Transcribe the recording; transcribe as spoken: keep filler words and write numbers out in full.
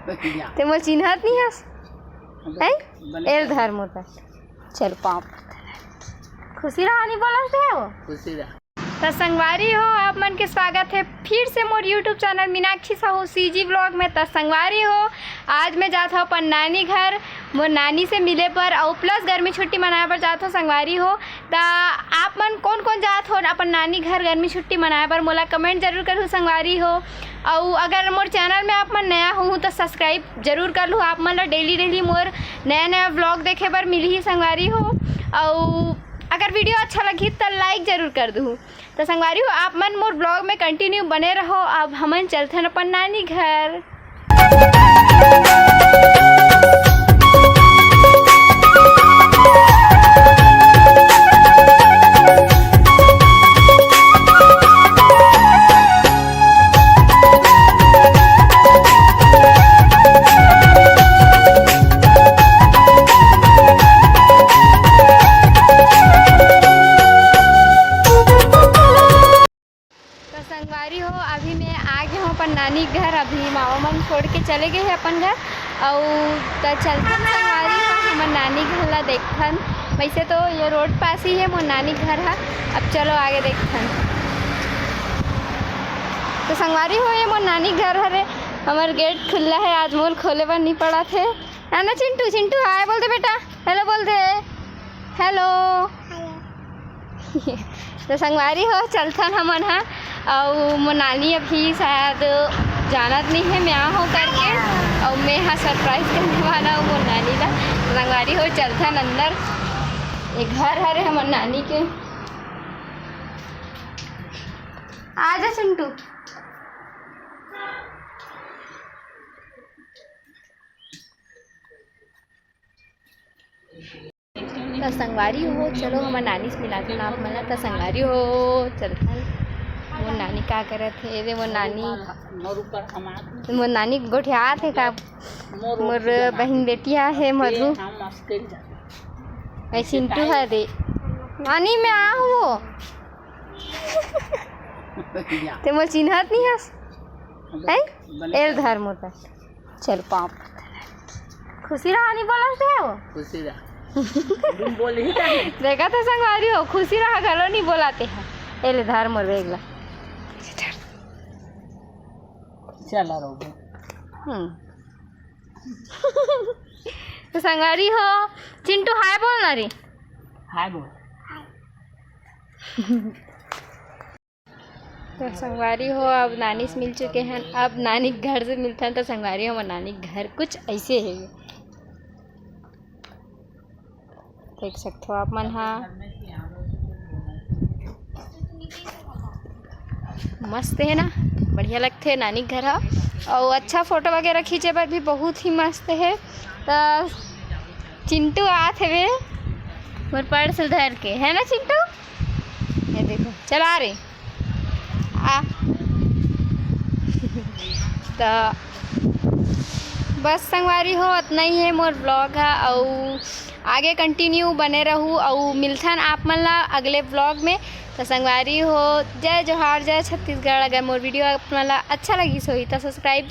ते मोर चिन्हत नहीं हस, हैं? एल धर मोर पास। चल पाँव। खुशी रहा, नहीं बोला से हो। खुशी रहा। तो संगवारी हो, आप मन के स्वागत है फिर से मोर YouTube channel Meenakshi Sahu CG vlog में। तो संगवारी हो, आज मैं जात हूँ अपन नानी घर, मोर नानी से मिले बर, और प्लस गर्मी छुट्टी मनाए बर जात हूँ संगवारी हो। त आप मन कौन कौन जात हो अपन नानी घर गर्मी छुट्टी मनाए बर, मोला कमेंट जरूर करहु संगवारी हो। अउ अगर मोर चैनल में आप मन नया हो तो सब्सक्राइब जरूर कर लू। आप मन ला डेली डेली मोर नया नया व्लॉग देखे बर मिलही संगवारी हो। अउ अगर वीडियो अच्छा लगही त लाइक जरूर कर दू। तो संगवारी हो, आप मन मोर व्लॉग में कंटिन्यू बने रहो। अब हमन चलथन अपन नानी घर। तो संगवारी हो, अभी मैं आ गे हूँ अपन नानी के घर। अभी मामा मन छोड़ के चले गए हैं अपन घर। अउ त चलथन संगवारी हो, हमर नानी घर ला देखथन। वैसे तो ये रोड पास ही है मोर नानी घर हा। अब चलो आगे देखथन। तो संगवारी हो, ये मोर नानी घर हरे। हमर गेट खुल्ला है, आज मोर खोले बर नहीं पड़ा थे। आना चिंटू, चिंटू हाय बोल दे बेटा, हेलो बोल दे, हेलो। तो संगवारी हो, चलथन हमन हा। अउ मोर नानी अभी शायद जानत नहीं है मैं आ हूँ करके, अउ मैं हा सरप्राइज करने वाला हूँ मोर नानी ला। तो संगवारी हो, चलथन अंदर। ये घर हरे हमर नानी के। आजा चिंटू। त संगवारी हो, चलो हमर नानी से मिलाथन आप मन ला। त संगवारी हो, चलथन। मोर नानी का करत हे? एदे मोर नानी, मोर नानी गोठियात हे का? मोर बहिन बेटिया हे मधु। ए चिंटू हे दे। नानी मैं आ हूँ। ते मोर चिन्हत नहीं हस, हैं? एल धर मोर पास। चल पाँव। खुशी रहा, नहीं बोला से हो। खुशी रहा। तुम बोल ही नहीं। देखा था संगवारी हो, खुशी रहा घलो नहीं बोलाते हैं। ए ले धर मोर बैग ला। चला रहो। हम्म। तो संगवारी हो, चिंटू हाय बोलना रे। हाय बोल। तो संगवारी हो, अब नानी से मिल चुके हैं। अब नानी के घर से मिलथन। तो संगवारी हो, हमर नानी के घर कुछ ऐसे है, देख सकते हो आप मन हा। मस्त है ना, बढ़िया लगथे नानी के घर हा। और अच्छा फोटो वगैरह खींचे बर भी बहुत ही मस्त है। तो चिंटू आत हवे मोर पर्स धर के, है ना चिंटू? ये देखो, चला रे। आ। तो बस संगवारी हो, इतना ही है मोर व्लॉग हा। अउ आगे कंटिन्यू बने रहू, अउ मिलथन आप मन ला अगले व्लॉग में। तो संगवारी हो, जय जोहार, जय छत्तीसगढ़। अगर मोर वीडियो आप मन ला अच्छा लगिस होही तो सब्सक्राइब